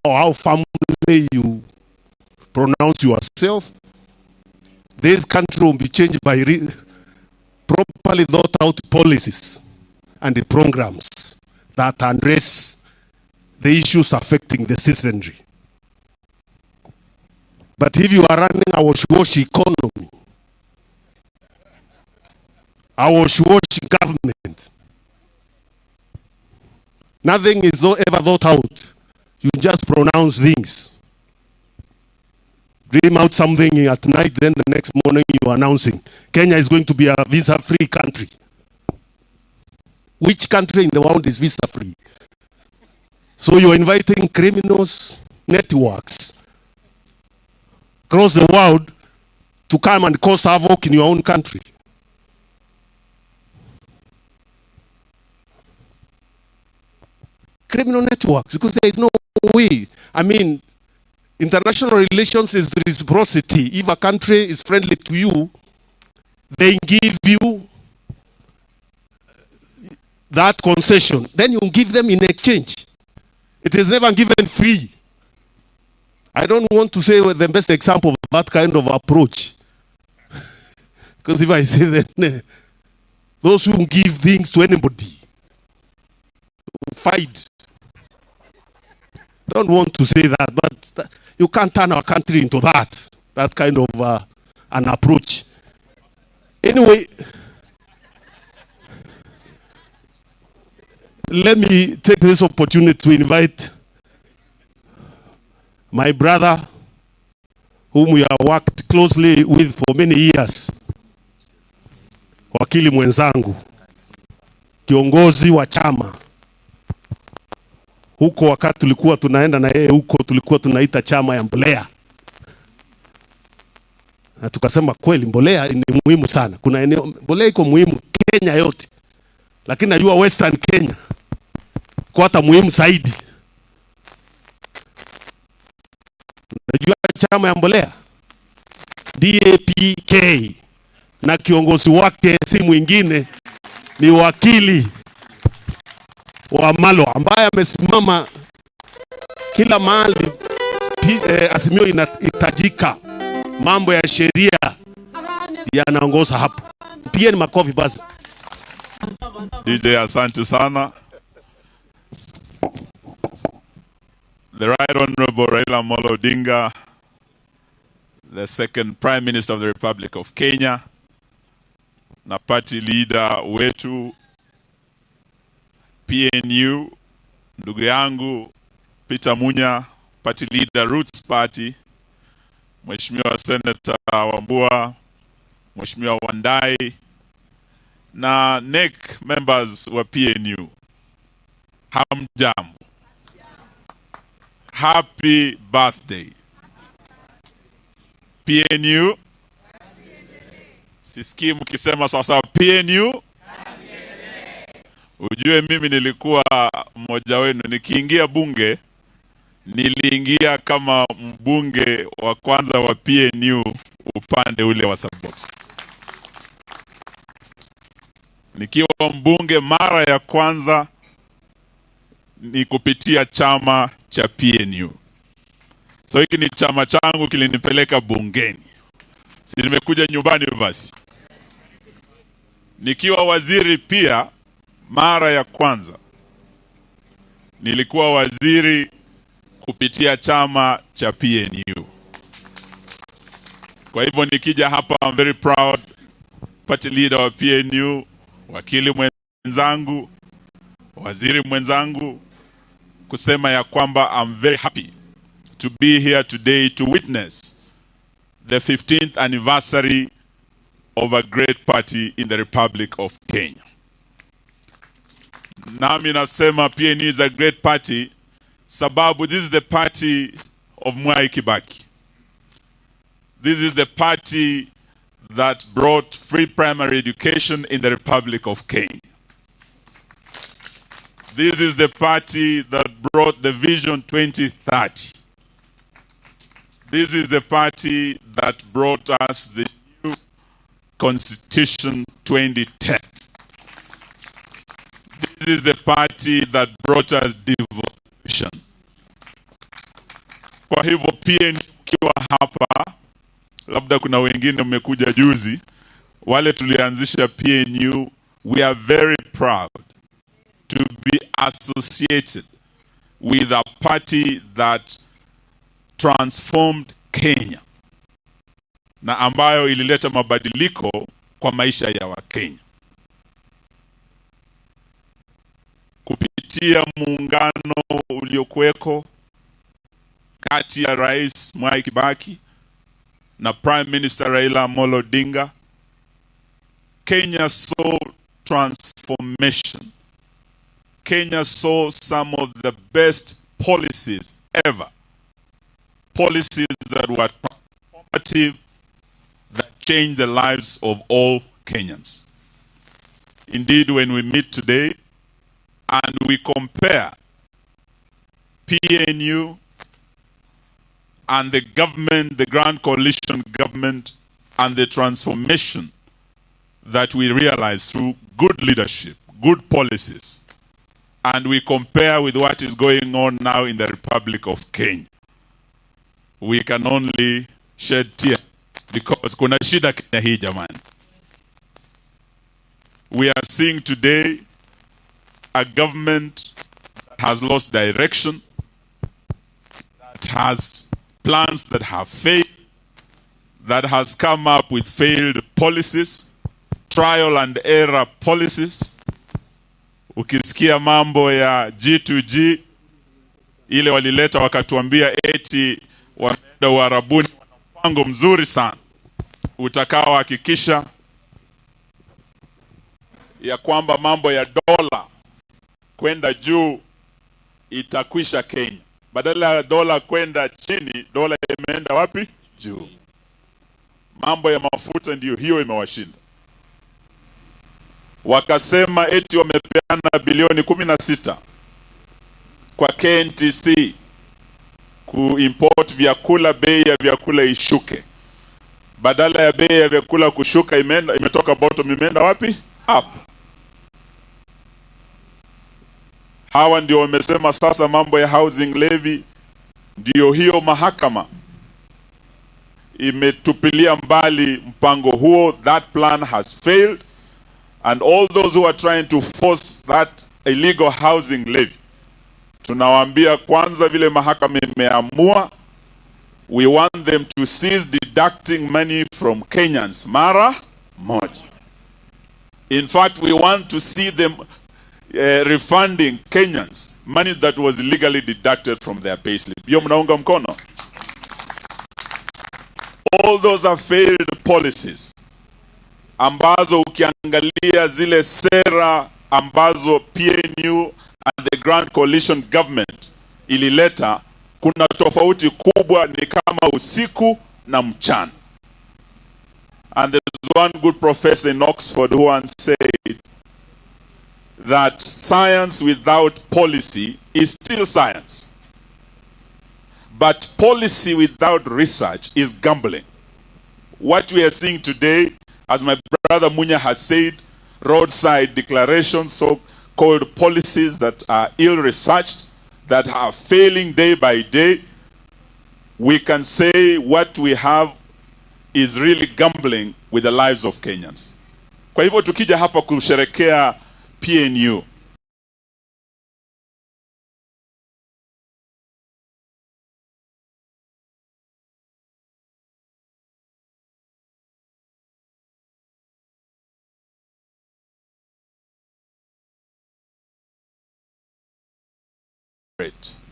how firmly you pronounce yourself. This country will be changed by properly thought out policies and the programs that address the issues affecting the citizenry. But if you are running a wash-wash economy, a wash-wash government, nothing is ever thought out. You just pronounce things. Dream out something at night, then the next morning you are announcing Kenya is going to be a visa-free country. Which country in the world is visa-free? So you are inviting criminals, networks across the world to come and cause havoc in your own country. Criminal networks, because there is no way. International relations is reciprocity. If a country is friendly to you, they give you that concession. Then you give them in exchange. It is never given free. I don't want to say the best example of that kind of approach. Because if I say then, those who give things to anybody, fight. Don't want to say that, but you can't turn our country into that kind of an approach. Anyway, let me take this opportunity to invite my brother, whom we have worked closely with for many years, wakili mwenzangu, kiongozi wa chama. Huko wakati tulikuwa tunaenda na yeye huko, tulikuwa tunaita chama ya mbolea. Na tukasema kweli mbolea ni muhimu sana. Kuna eneo mbolea iko muhimu Kenya yote. Lakini najua Western Kenya kwa hata muhimu zaidi. Najua chama ya mbolea DAPK na kiongozi wake si mwingine ni wakili Wamalwa ambaye amesimama kila mahali Azimio inahitajika, mambo ya sheria yanaongoza hapo. Pigeni makofi basi. DJ, asante sana. The Right Honorable Raila Amolo Odinga, the second Prime Minister of the Republic of Kenya, na party leader wetu PNU, ndugu yangu Peter Munya, party leader Roots Party, Mheshimiwa Senator Wambua, Mheshimiwa Wandayi, na NEC members wa PNU. Hamjambo. Happy birthday. PNU. Sisikii mkisema sawa sawa PNU. Ujue mimi nilikuwa mmoja wenu. Nikiingia bunge, niliingia kama mbunge wa kwanza wa PNU upande ule wa Saboti. Nikiwa mbunge mara ya kwanza ni kupitia chama cha PNU. So hiki ni chama changu kilinipeleka bungeni. Si nimekuja nyumbani basi. Nikiwa waziri pia mara ya kwanza nilikuwa waziri kupitia chama cha PNU. Kwa hivyo nikija hapa, I'm very proud party leader wa PNU, wakili mwenzangu, waziri mwenzangu, kusema ya kwamba I'm very happy to be here today to witness the 15th anniversary of a great party in the Republic of Kenya. Nami nasema PNU is a great party sababu this is the party of Mwai Kibaki. This is the party that brought free primary education in the Republic of Kenya. This is the party that brought the Vision 2030. This is the party that brought us the new Constitution 2010. This is the party that brought us devolution. hivyo pia nikiwa hapa, labda kuna wengine mmekuja juzi, wale tulianzisha PNU, we are very proud to be associated with a party that transformed Kenya na ambayo ilileta mabadiliko kwa maisha ya Wakenya kupitia muungano uliokuweko kati ya Rais Mwai Kibaki na Prime Minister Raila Amolo Odinga. Kenya saw transformation. Kenya saw some of the best policies ever. Policies that were transformative, that changed the lives of all Kenyans. Indeed, when we meet today and we compare PNU and the government, the Grand Coalition government, and the transformation that we realize through good leadership, good policies, and we compare with what is going on now in the Republic of Kenya, we can only shed tears because kuna shida Kenya hii jamani. We are seeing today a government that has lost direction, that has plans that have failed, that has come up with failed policies, trial and error policies. Ukisikia mambo ya G2G ile walileta wakatuambia eti wameenda Uarabuni, wana mpango mzuri sana utakaohakikisha ya kwamba mambo ya dola kwenda juu itakwisha Kenya. Badala ya dola kwenda chini, dola imeenda wapi? Juu. Mambo ya mafuta ndiyo hiyo imewashinda. Wakasema eti wamepeana bilioni 16 kwa KNTC kuimport vyakula, bei ya vyakula ishuke. Badala ya bei ya vyakula kushuka, imeenda, imetoka bottom, imeenda wapi? Up. Hawa ndio wamesema sasa mambo ya housing levy, ndio hiyo mahakama imetupilia mbali mpango huo. That plan has failed, and all those who are trying to force that illegal housing levy, tunawaambia kwanza, vile mahakama imeamua, we want them to cease deducting money from Kenyans mara moja. In fact, we want to see them refunding Kenyans money that was illegally deducted from their payslip. Hiyo mnaunga mkono? All those are failed policies ambazo ukiangalia zile sera ambazo PNU and the Grand Coalition government ilileta, kuna tofauti kubwa, ni kama usiku na mchana. And there's one good professor in Oxford who once said that science without policy is still science. But policy without research is gambling. What we are seeing today, as my brother Munya has said, roadside declarations, so-called policies that are ill-researched, that are failing day by day, we can say what we have is really gambling with the lives of Kenyans. Kwa hivyo tukija hapa kusherekea PNU,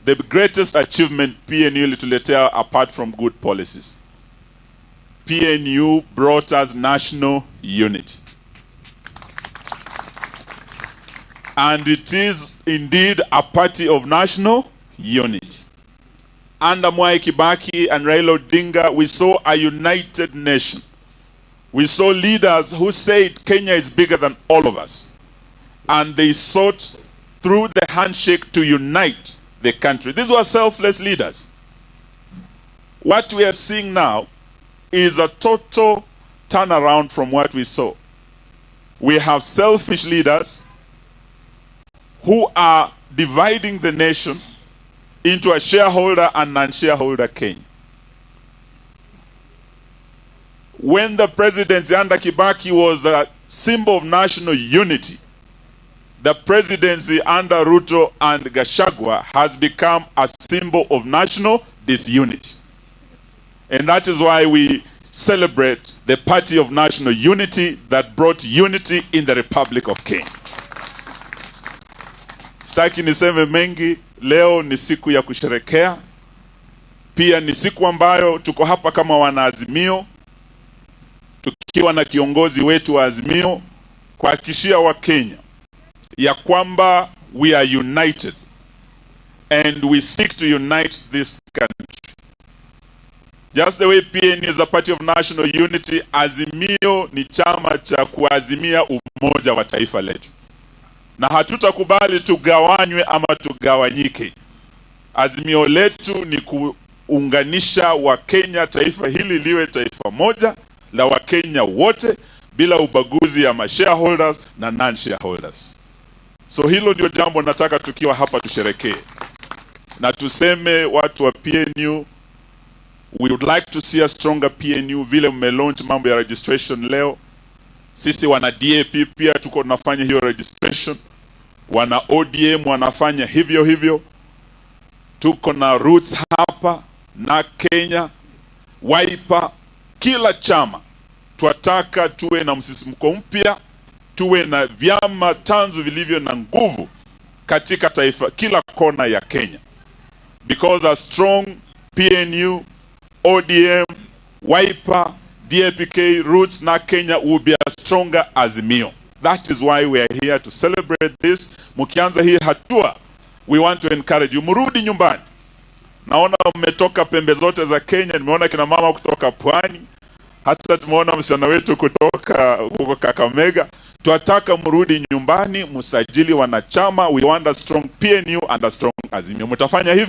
the greatest achievement PNU ilituletea apart from good policies, PNU brought us national unity. And it is indeed a party of national unity. Under Mwai Kibaki and Raila Odinga, we saw a united nation. We saw leaders who said Kenya is bigger than all of us. And they sought through the handshake to unite the country. These were selfless leaders. What we are seeing now is a total turnaround from what we saw. We have selfish leaders who are dividing the nation, into a shareholder and non-shareholder Kenya. When the presidency under Kibaki was a symbol of national unity, the presidency under Ruto and Gachagua has become a symbol of national disunity. And that is why we celebrate the party of national unity that brought unity in the Republic of Kenya. Sitaki niseme mengi, leo ni siku ya kusherekea. Pia ni siku ambayo tuko hapa kama wanaazimio, tukiwa na kiongozi wetu wa Azimio, kuhakikishia Wakenya ya kwamba we are united and we seek to unite this country. Just the way PNU is a party of national unity, Azimio ni chama cha kuazimia umoja wa taifa letu. Na hatutakubali tugawanywe ama tugawanyike. Azimio letu ni kuunganisha Wakenya, taifa hili liwe taifa moja la Wakenya wote bila ubaguzi ya ma-shareholders na non-shareholders. So hilo ndio jambo nataka tukiwa hapa tusherekee. Na tuseme watu wa PNU, we would like to see a stronger PNU. Vile mmelaunch mambo ya registration leo, sisi wana DAP pia tuko tunafanya hiyo registration, wana ODM wanafanya hivyo hivyo, tuko na Roots hapa na Kenya, Wiper, kila chama twataka tuwe na msisimko mpya, tuwe na vyama tanzu vilivyo na nguvu katika taifa, kila kona ya Kenya. Because a strong PNU, ODM, Wiper, DAPK, Roots na Kenya will be a stronger Azimio. That is why we are here to celebrate this. Mkianza hii hatua, we want to encourage you. Mrudi nyumbani. Naona mmetoka pembe zote za Kenya, nimeona kina mama kutoka Pwani, hata tumeona msichana wetu kutoka huko Kakamega. Twataka mrudi nyumbani, msajili wanachama. We want a strong PNU and a strong Azimio. Mtafanya hivi.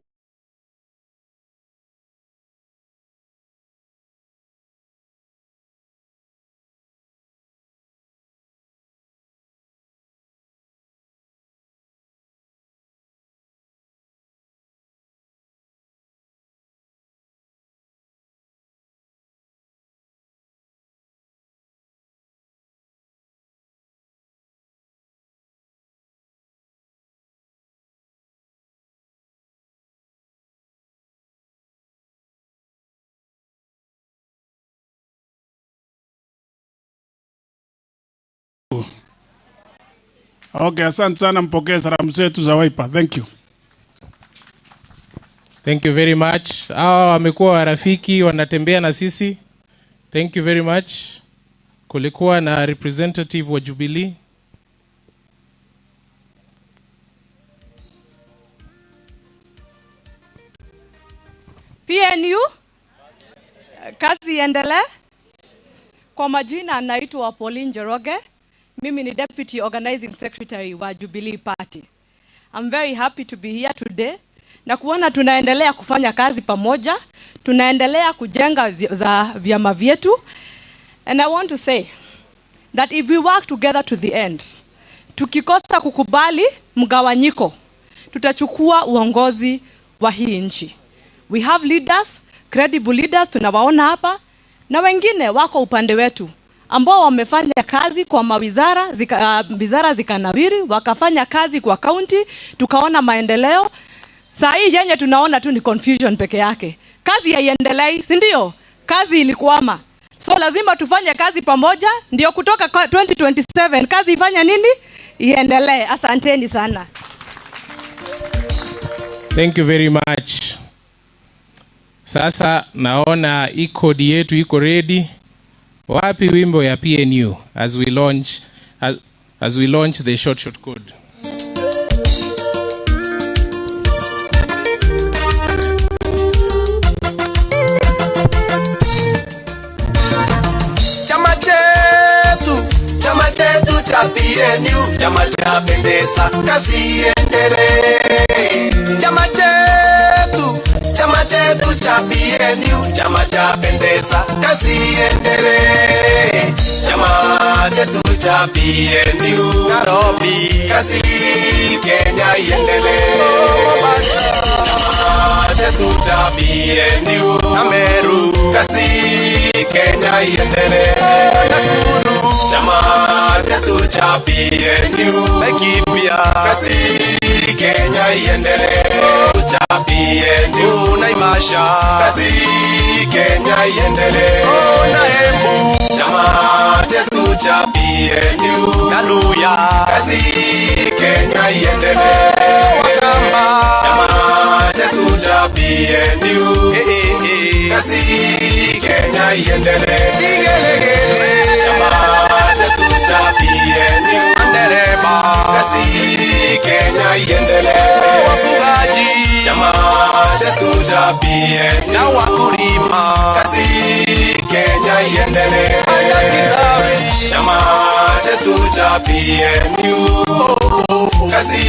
Okay, asante sana, mpokee salamu zetu za Wiper. Thank you. Thank you very much. Hawa wamekuwa warafiki, wanatembea na sisi. Thank you very much. Kulikuwa na representative wa Jubilee. PNU, kazi iendelee. Kwa majina naitwa Pauline Njoroge. Mimi ni Deputy Organizing Secretary wa Jubilee Party. I'm very happy to be here today na kuona tunaendelea kufanya kazi pamoja, tunaendelea kujenga za vyama vyetu. And I want to say that if we work together to the end, tukikosa kukubali mgawanyiko, tutachukua uongozi wa hii nchi. We have leaders, credible leaders, tunawaona hapa, na wengine wako upande wetu ambao wamefanya kazi kwa mawizara, wizara zikanawiri, wakafanya kazi kwa county, tukaona maendeleo. Saa hii yenye tunaona tu ni confusion peke yake. Kazi haiendelei, si ndio? Kazi ilikwama. So lazima tufanye kazi pamoja, ndio kutoka 2027 kazi ifanye nini? Iendelee. Asanteni sana. Thank you very much. Sasa naona hii kodi yetu iko ready. Wapi wimbo ya PNU as we launch the short code? Chama chetu cha PNU, chama cha pendeza, kazi iendelee. Chama chetu cha PNU, chama cha pendeza, kazi iendelee. Chama chetu cha PNU, Nairobi, kazi Kenya iendelee. Chama Chetu cha PNU na Meru, kazi Kenya iendelee. Nakuru, chama chetu cha PNU, Laikipia, kazi Kenya iendelee. Cha PNU, Naivasha, kazi Kenya iendelee. Na Embu, chama chetu cha PNU, Naluya, kazi Kenya iendelee. Wakamba, chama chetu cha PNU, kazi Kenya iendelee. Vigelegele, chama chetu cha PNU, Nderema, kazi Kenya iendelee. Wafugaji, chama chetu cha PNU, na wakulima, kazi Kenya iendelee. Madaktari, chama chetu cha PNU, kazi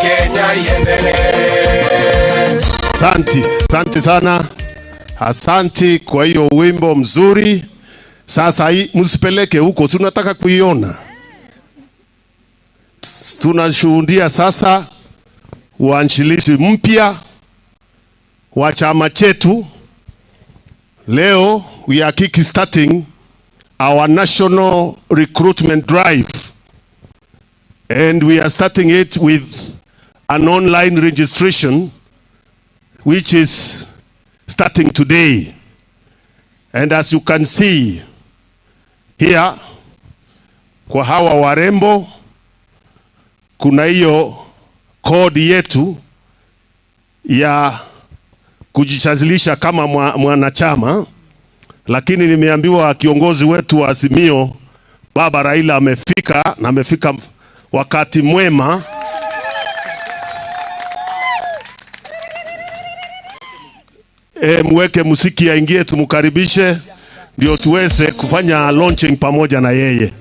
Kenya iendelee. Asante, asante sana, asanti kwa hiyo wimbo mzuri. Sasa hii msipeleke huko, si unataka kuiona? Tunashuhudia sasa uanzilishi mpya wa chama chetu. Leo we are kick-starting our national recruitment drive, and we are starting it with an online registration which is starting today. And as you can see here, kwa hawa warembo kuna hiyo kodi yetu ya kujisajilisha kama mwanachama, lakini nimeambiwa kiongozi wetu wa Azimio Baba Raila amefika na amefika wakati mwema. Mweke muziki aingie, tumkaribishe ndio tuweze kufanya launching pamoja na yeye.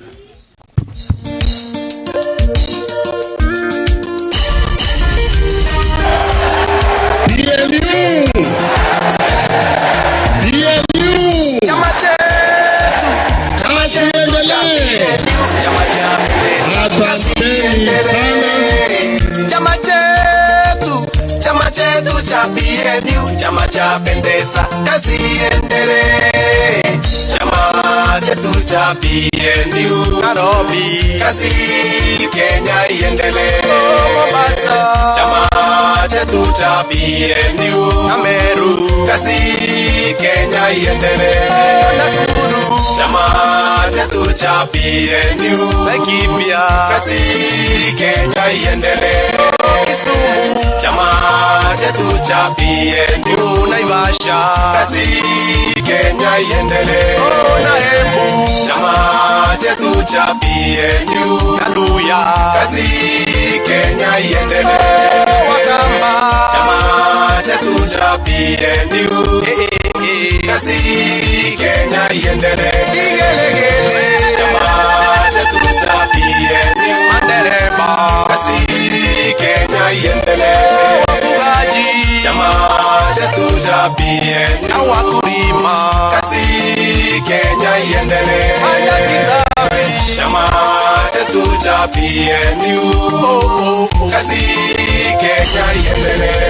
PNU! PNU! Chama chetu, Chama kiendelee! chama cha Asanteni sana. Chama chetu cha PNU, chama cha pendeza, kazi iendelee. Chama chetu cha PNU, Nairobi, kazi Kenya iendelee. Mombasa, chama chetu cha PNU, na Meru, kazi Kenya iendelee. Nakuru, chama chetu cha PNU, Laikipia, kazi Kenya iendelee. Kisumu, chama chetu cha PNU, Naivasha, kazi Kenya iendelee. Na Embu, chama chetu cha PNU, Naluya, kazi Kenya iendelee. Wakamba, chama chetu cha PNU, kazi Kenya iendelee. Vigelegele, chama chetu cha PNU, Nderema, kazi Kenya iendelee. Wafugaji, chama chetu cha PNU, na wakulima, kazi Kenya iendelee. Madaktari, chama chetu cha PNU, kazi Kenya iendelee.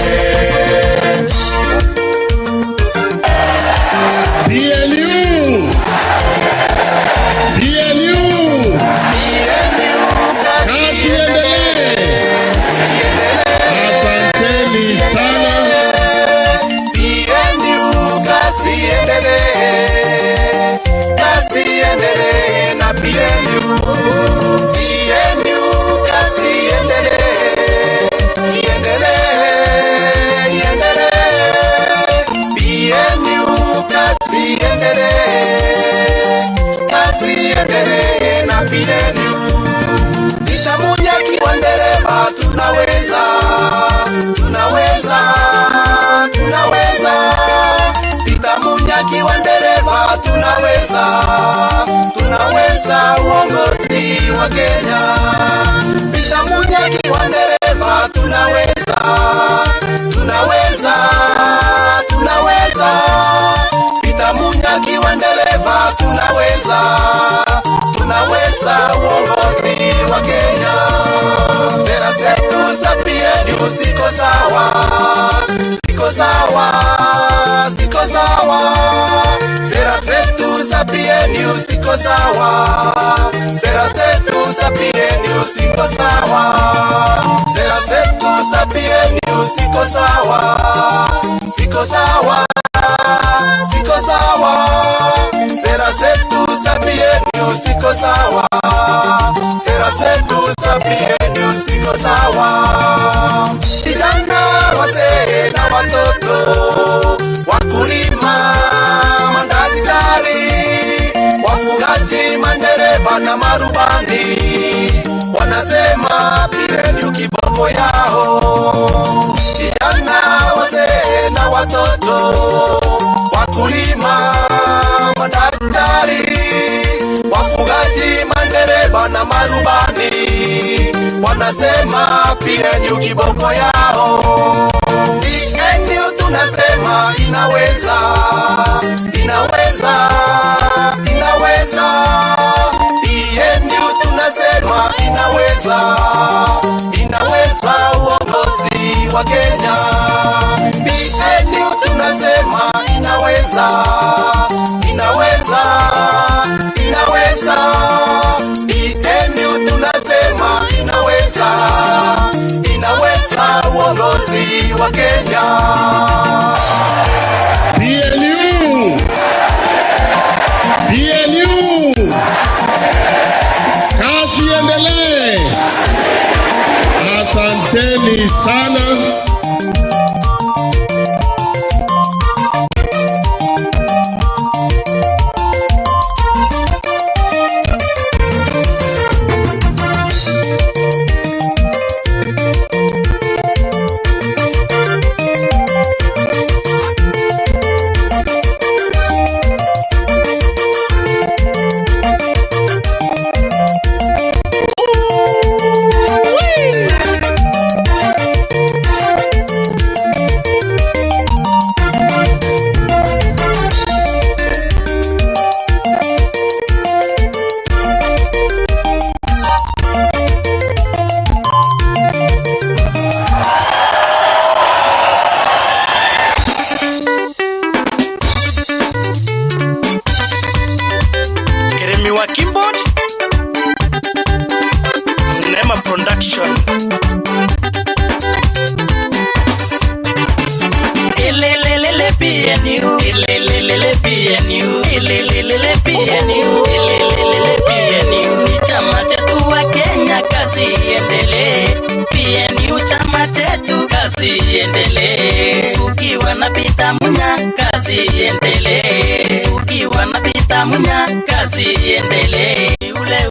PNU! PNU! Kazi iendelee! Asanteni sana. PNU, kazi iendelee, kazi iendelee na PNU. PNU, kazi iendelee, iendelee, iendelee. PNU, kazi iendelee, kazi iendelee na PNU. Nitamunya kiwa ndereva, tunaweza, tunaweza, tunaweza. Nitamunya kiwa ndereva, tunaweza, tunaweza uongozi wa Kenya. Nitamunya kiwa ndereva, tunaweza, tunaweza, tunaweza. Nitamunya kiwa ndereva, tunaweza, tunaweza uongozi wa Kenya. Sera zetu za PNU ziko sawa, ziko sawa, ziko sawa. Sera zetu za PNU ziko sawa, sera zetu za PNU ziko sawa, sera zetu za PNU ziko sawa, ziko sawa, ziko sawa. Sera zetu za PNU ziko sawa, sera zetu za PNU ziko sawa. Vijana, wazee na watoto, wakulima, madaktari, wafugaji, madereva na marubani, wanasema PNU kiboko yao. Vijana, wazee na watoto, wakulima, madaktari, wafugaji, madereva na marubani, wanasema PNU kiboko yao. PNU tunasema inaweza, inaweza, inaweza. PNU tunasema inaweza, inaweza uongozi wa Kenya. PNU tunasema inaweza, inaweza, inaweza. PNU tunasema inaweza, inaweza uongozi wa Kenya. PNU! PNU! Kazi iendelee. Asanteni sana. Keremi wa Kimbot, Neema Production. Elelelele PNU, elelelele PNU, elelelele PNU, elelelele PNU. Ni chama chetu wa Kenya, kazi iendelee. PNU chama chetu, kazi iendelee. Tukiwa na Peter Munya, kazi iendelee. Tukiwa na Peter Munya, kazi iendelee. Ule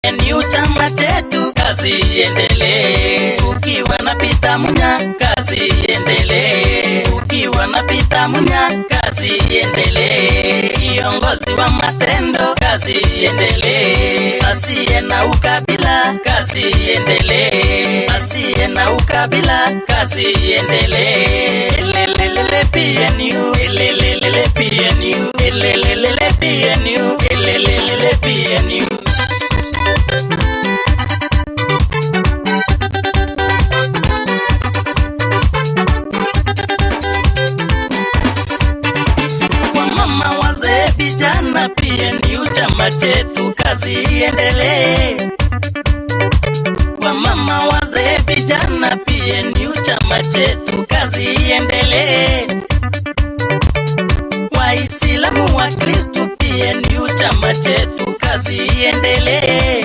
PNU chama chetu, kazi iendelee. Ukiwa na Peter Munya, kazi iendelee. Ukiwa na Peter Munya, kazi iendelee. Kiongozi wa matendo, kazi iendelee. Asiye na ukabila, kazi iendelee. Asiye na ukabila, kazi iendelee. Elelelele PNU, elelelele PNU, elelelele PNU, elelelele PNU. Mama, wazee, vijana, PNU chama chetu, kazi iendelee. Wamama, wazee, vijana, PNU chama chetu, kazi iendelee. Waislamu, wa Kristo, PNU chama chetu, kazi iendelee.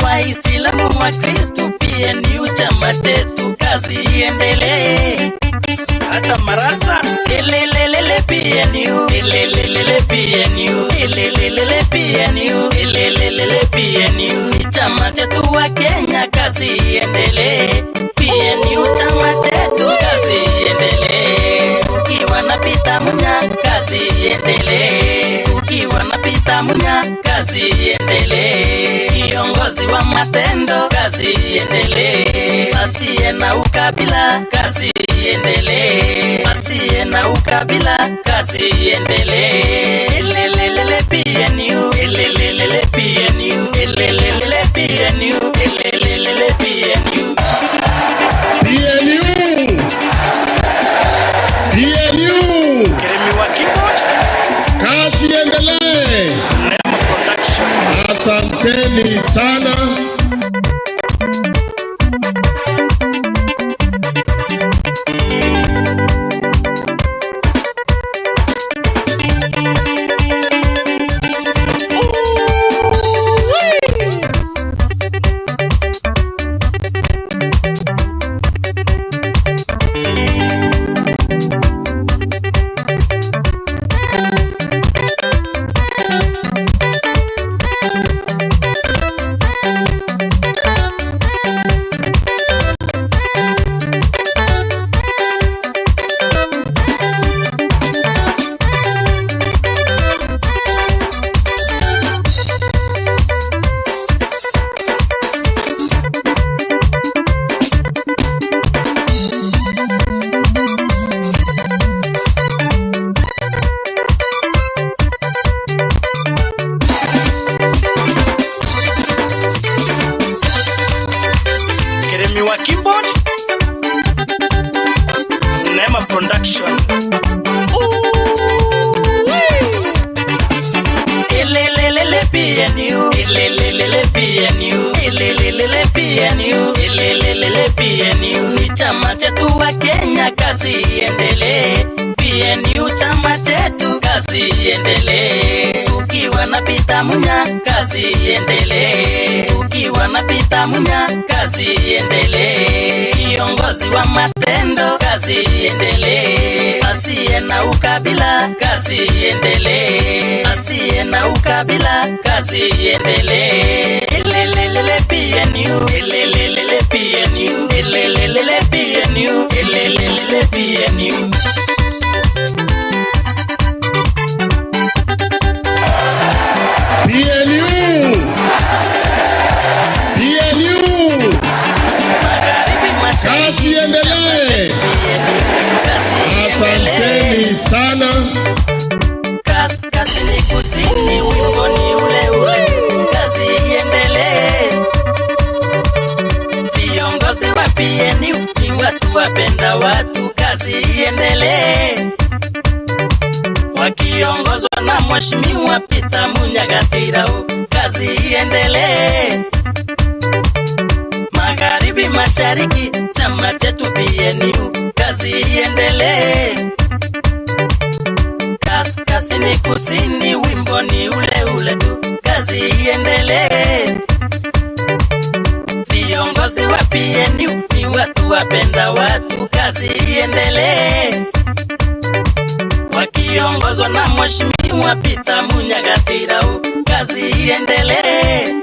Waislamu, wa Kristo, PNU chama chetu, kazi iendelee. Hata marasta elelelele PNU, elelelele PNU, elelelele PNU, elelelele PNU. Ni chama chetu wa Kenya, kazi iendelee. PNU chama chetu, kazi iendelee. Peter Munya, kazi iendelee. Ukiwa na Peter Munya, kazi iendelee. Kiongozi wa matendo, kazi iendelee. Asiye na ukabila, kazi iendelee. Asiye na ukabila, kazi iendelee. Elelelele PNU, elelelele PNU, elelelele PNU, elelelele PNU. PNU! PNU! Keremi wa keyboard, Kazi iendelee. Neema Production. Asanteni sana. Keremi wa keyboard, Neema Production. Elelelele PNU, elelelele PNU, elelelele PNU, elelelele PNU. Ni chama chetu wa Kenya, kazi iendelee. PNU chama chetu, kazi iendelee. Tukiwa na Peter Munya, kazi iendelee. Tukiwa na Peter Munya, kazi iendelee. Kiongozi wa matendo, kazi iendelee. Asiye na ukabila, kazi iendelee. Asiye na ukabila, kazi iendelee. Elelelele PNU, elelelele PNU, elelelele PNU, elelelele PNU. PNU! PNU! Magharibi, mashariki, Kazi iendelee. PNU, kazi iendelee. Asanteni sana. Kaskazini, kusini, wimbo ni ule ule, kazi iendelee. Viongozi wa PNU ni watu wapenda watu, kazi iendelee. Wakiongozwa na Mheshimiwa Peter Munya Gatirau, kazi iendelee. Magharibi, mashariki, chama chetu PNU, kazi iendelee. Kaskazini, kusini, wimbo ni ule ule tu, kazi iendelee. Viongozi wa PNU ni watu wapenda watu, kazi iendelee. Wakiongozwa na Mheshimiwa Peter Munya Gatirau, kazi iendelee.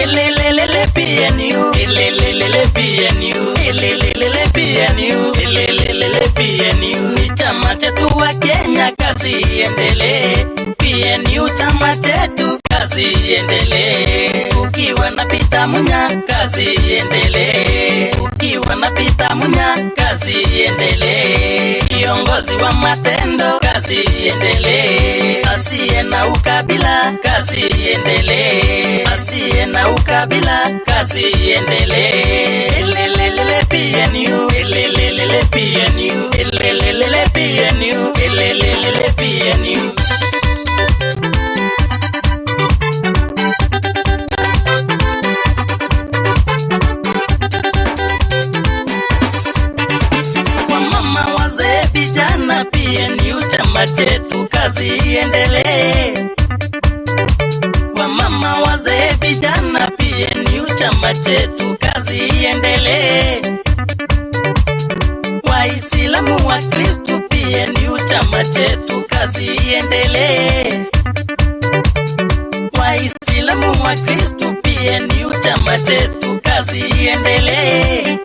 Elelelele PNU, elelelele PNU, elelelele PNU, elelelele PNU. Ni chama chetu wa Kenya, kazi iendelee. PNU chama chetu, kazi iendelee. Ukiwa na Peter Munya, kazi iendelee. Ukiwa na Peter Munya, kazi iendelee. Kiongozi wa matendo, kazi iendelee. Asiye na ukabila, kazi iendelee. Asiye na ukabila, kazi iendelee. Elelelele PNU, elelelele PNU, elelelele PNU, elelelele PNU. Wamama, wazee, vijana, PNU chama chetu, kazi iendelee. Wamama, wazee, vijana, PNU chama chetu, kazi iendelee. Waislamu, wa Kristu, PNU chama chetu, kazi iendelee. Waislamu, wa Kristu, PNU chama chetu, kazi iendelee.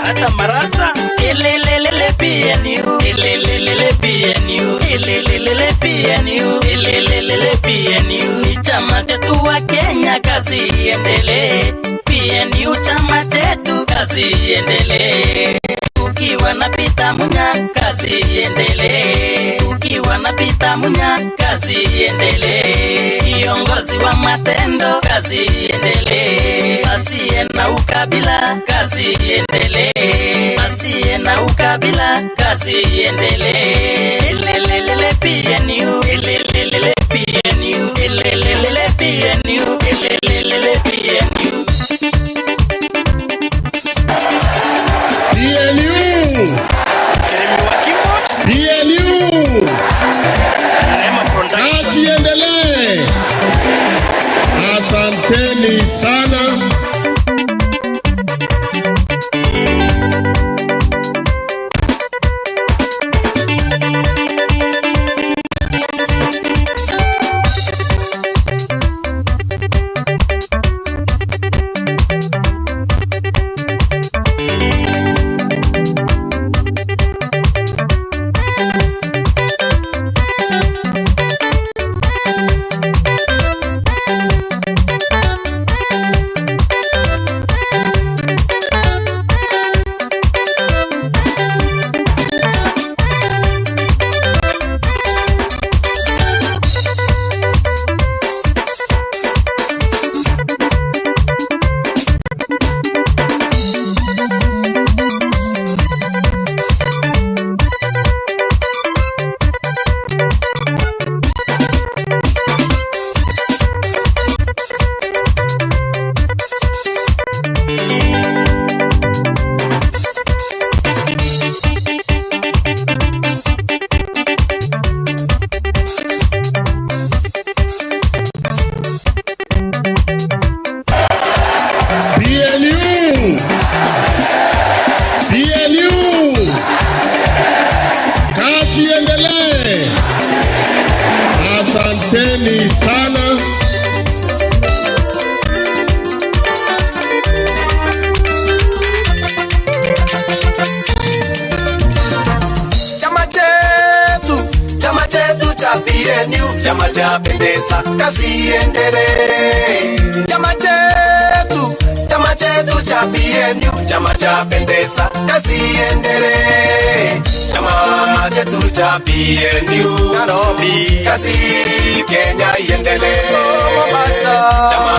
Hata marasta. Elelelele PNU, elelelele PNU, elelelele PNU, elelelele PNU. Ni chama chetu wa Kenya, kazi iendelee. PNU chama chetu, kazi iendelee. Ukiwa na Peter Munya, kazi iendelee. Ukiwa na Peter Munya, kazi iendelee. Kiongozi wa matendo, kazi iendelee. Asiye na ukabila, kazi iendelee. Asiye na ukabila, kazi iendelee. Elelelele PNU, elelelele PNU, elelelele PNU, elelelele PNU. PNU! PNU! Kazi iendelee. Asanteni sana. PNU! PNU! Kazi iendelee. Asanteni sana. Chama chetu cha PNU, chama cha pendeza, kazi iendelee. Chama chetu cha PNU, chama cha pendeza, kazi iendelee. Chama chetu cha PNU, Nairobi, kazi Kenya iendelee. Mombasa, chama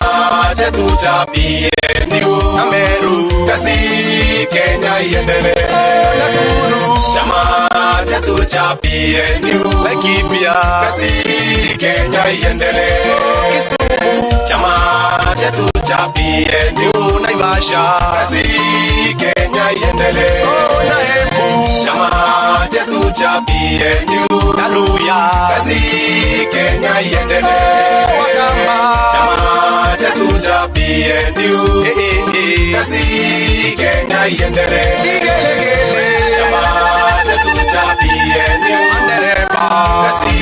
chetu cha PNU, Meru, kazi Kenya iendelee. Nakuru, chama chetu cha PNU, Laikipia, kazi Kenya iendelee. Kisumu, chama chetu cha PNU, Naivasha, kazi Kenya iendelee. Na Embu, chama chetu cha PNU, Naluya, kazi Kenya iendelee. Wakamba, chama chetu cha PNU, kazi Kenya iendelee. Chama chetu cha PNU, Ndereba, kazi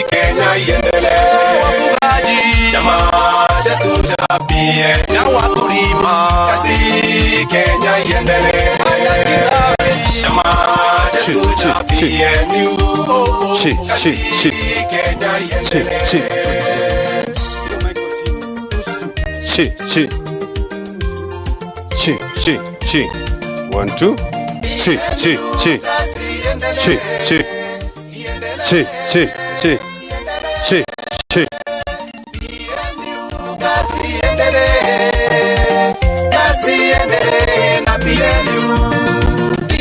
Kenya iendelee. Wafugaji, chama chetu cha PNU, na wakulima, kazi Kenya iendelee. Chama chetu cha PNU, kazi Kenya iendelee. Chi, chi, chi, chi, chi. 1, 2, chi, chi, chi, chi, chi, chi, chi, chi, chi, chi. Kazi iendelee, kazi iendelee na PNU.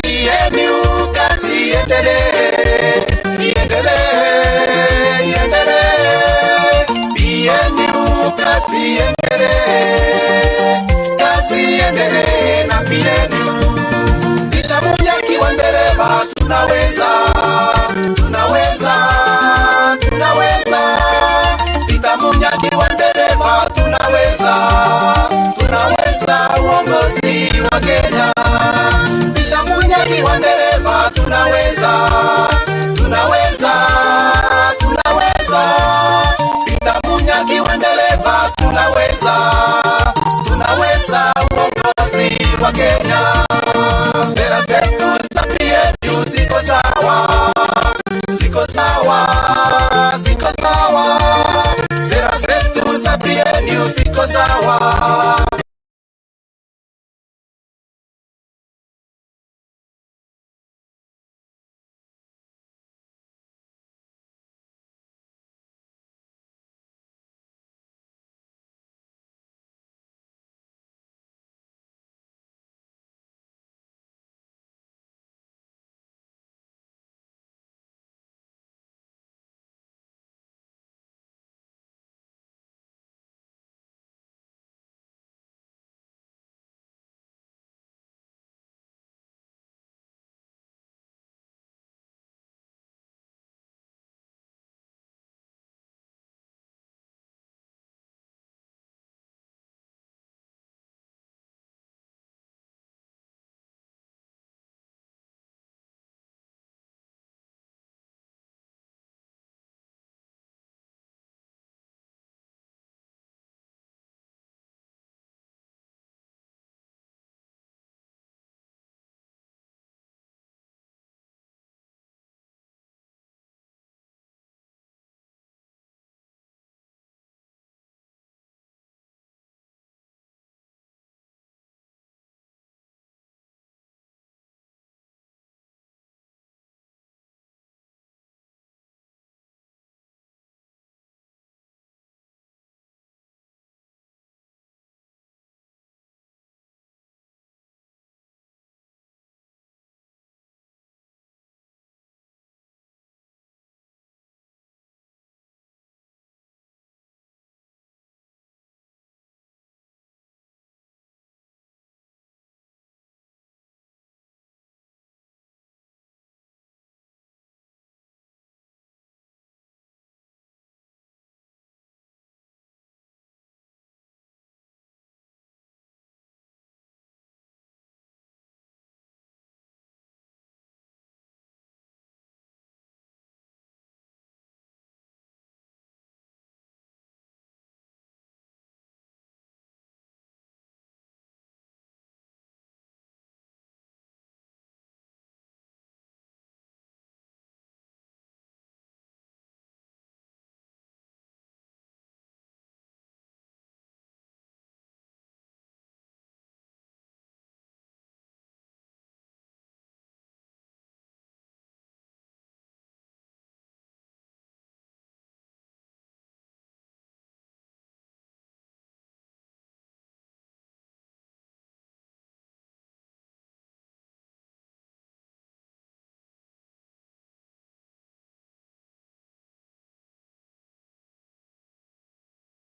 PNU, kazi iendelee, iendelee, iendelee. PNU, kazi iendelee, kazi iendelee na PNU. Peter Munya akiwa ndereva, tunaweza, tunaweza, tunaweza. Peter Munya akiwa ndereva, tunaweza, tunaweza uongozi wa Kenya. Peter Munya akiwa ndereva, tunaweza,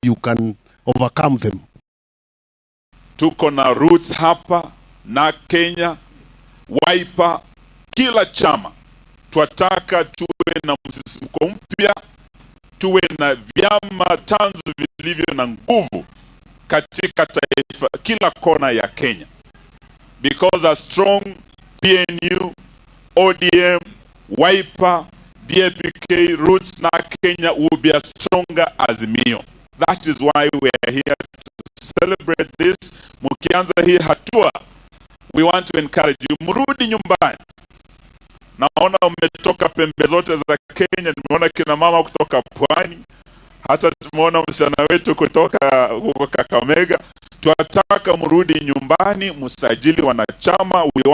you can overcome them. Tuko na Roots hapa na Kenya, Wiper, kila chama. Twataka tuwe na msisimko mpya, tuwe na vyama tanzu vilivyo na nguvu katika taifa, kila kona ya Kenya, because a strong PNU, ODM, Wiper, DAPK, Roots na Kenya will be a stronger Azimio. That is why we are here to celebrate this. Mkianza hii hatua, we want to encourage you, mrudi nyumbani. Naona mmetoka pembe zote za Kenya, tumeona kina mama kutoka Pwani, hata tumeona msichana wetu kutoka huko Kakamega. Twataka mrudi nyumbani, msajili wanachama. We want